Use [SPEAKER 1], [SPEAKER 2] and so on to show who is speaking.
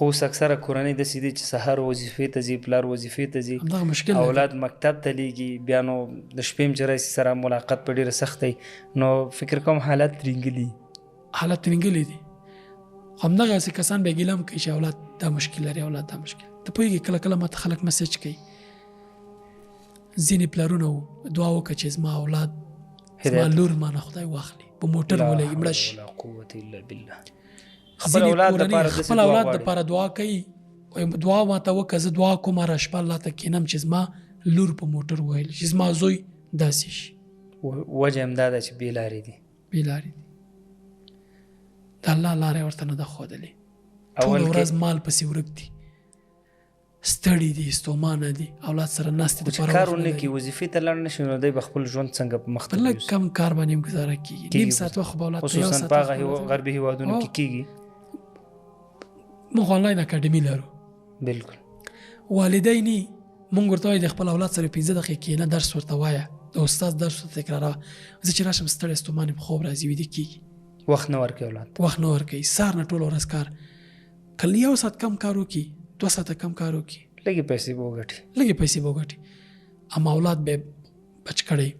[SPEAKER 1] خو اوس اکثره کورنۍ داسې دي چې سهار وظیفې ته ځي، پلار وظیفې ته ځي،
[SPEAKER 2] همدغه مشکل دی.
[SPEAKER 1] اولاد مکتب ته لیږي، بیا نو د شپې هم چې راشي سره ملاقات په ډېره سخته وي، نو فکر کوم حالات ترینګلي.
[SPEAKER 2] حالات ترینګلي دي. خو همدغسې کسان بیا ګیله هم کوي چې اولاد دا مشکل لري، اولاد دا مشکل. ته پوهېږې کله کله ماته خلک مسیج کوي، ځینې پلارونه وو دعا وکړه چې زما اولاد، زما لور ما نه خدای واخلي، په موټر ولګي مړه شي.
[SPEAKER 1] لا قوت الا بالله.
[SPEAKER 2] خپل اولاد لپاره خپل اولاد لپاره دعا کوي، دعا ماته وکړه، زه دعا کوم هره شپه الله ته کینم چې زما لور په موټر ووهل شي، زما زوی داسې شي.
[SPEAKER 1] وجه هم دا ده چې بې لارې دي،
[SPEAKER 2] بې لارې دي، د الله لاره یې ورته نه ده ښودلې. ټوله ورځ مال پسې ورک دي، ستړي دي، ستومانه دي، اولاد سره ناستې
[SPEAKER 1] د پاره کار ونه کړي، وظیفې ته لاړ نه شي، نو دی به خپل ژوند څنګه په مخ ته
[SPEAKER 2] لږ کم کار باندې هم ګزاره کېږي، نیم ساعت وخت به اولاد ته،
[SPEAKER 1] خصوصا په هغه غربي هیوادونو کې کېږي.
[SPEAKER 2] موږ آنلاین اکاډمي لرو.
[SPEAKER 1] بالکل.
[SPEAKER 2] والدین مونږ ورته وایو د خپل اولاد سره 5 دقیقې کښېنه، درس ورته وایه، د استاد درس ورته تکراروه. زه چې راشم ستړی ستومان یم، خوب راځي، ویده کېږي.
[SPEAKER 1] وخت نه ورکوي اولاد
[SPEAKER 2] ته، وخت نه ورکوي. سهار نه ټوله ورځ کار، که یو ساعت کم کار وکړي، 2 ساعته کم کار وکړي،
[SPEAKER 1] لږې پیسې به وګټي،
[SPEAKER 2] لږې پیسې به وګټي، اما اولاد به بچ کړی.